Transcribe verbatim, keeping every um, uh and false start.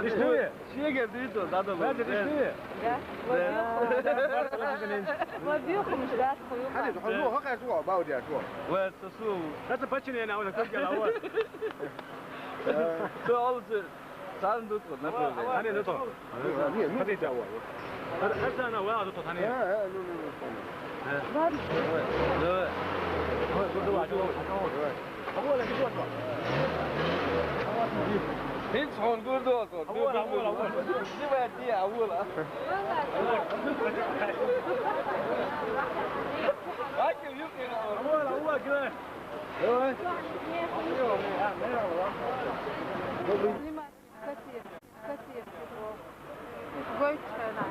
Düştü mü? Şeye geldi, hiç oldu, adam. Hadi düştü mü? Ya. Var bir yokum, var bir yokum, işte, artık yok. Hadi, hadi, hadi, hadi, hadi, hadi. Ve susu. Hadi paçın yani, orada kız gel, hava. Su alıcı. Sen tut, ne problem? Hani ne tut? Hadi, hadi, hadi. Hadi, hadi, sana, hadi, tut, hani. Ya, ya, no, no, no. Var. Evet, evet. Hiç hon gördü o son. Avval, avval, avval. Ne verdi ya, avval. Bak, yok ya. Avval, avval, güven. Evet. Снимай. Катир. Катир. Гой чхайна.